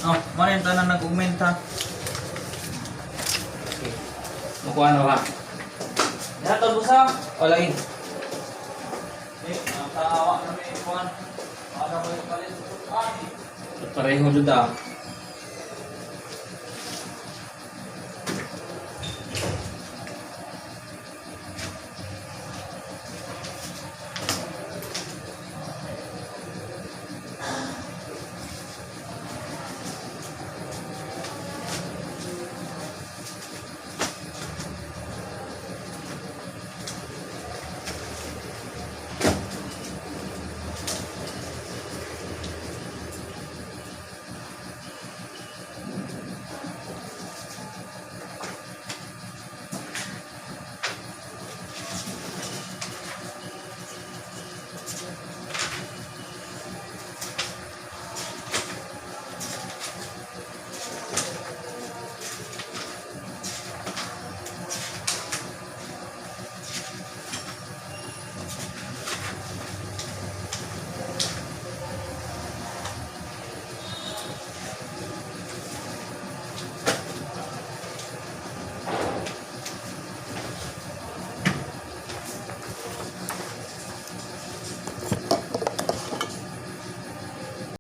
Oh, mao na yung tanan nag-augment ha. Okay. Mukuha na ka. Yan, busa. O, lagi. Eh, ang taawa na may ikuan. Para mo yung palit. Ah, Pareho jud ah.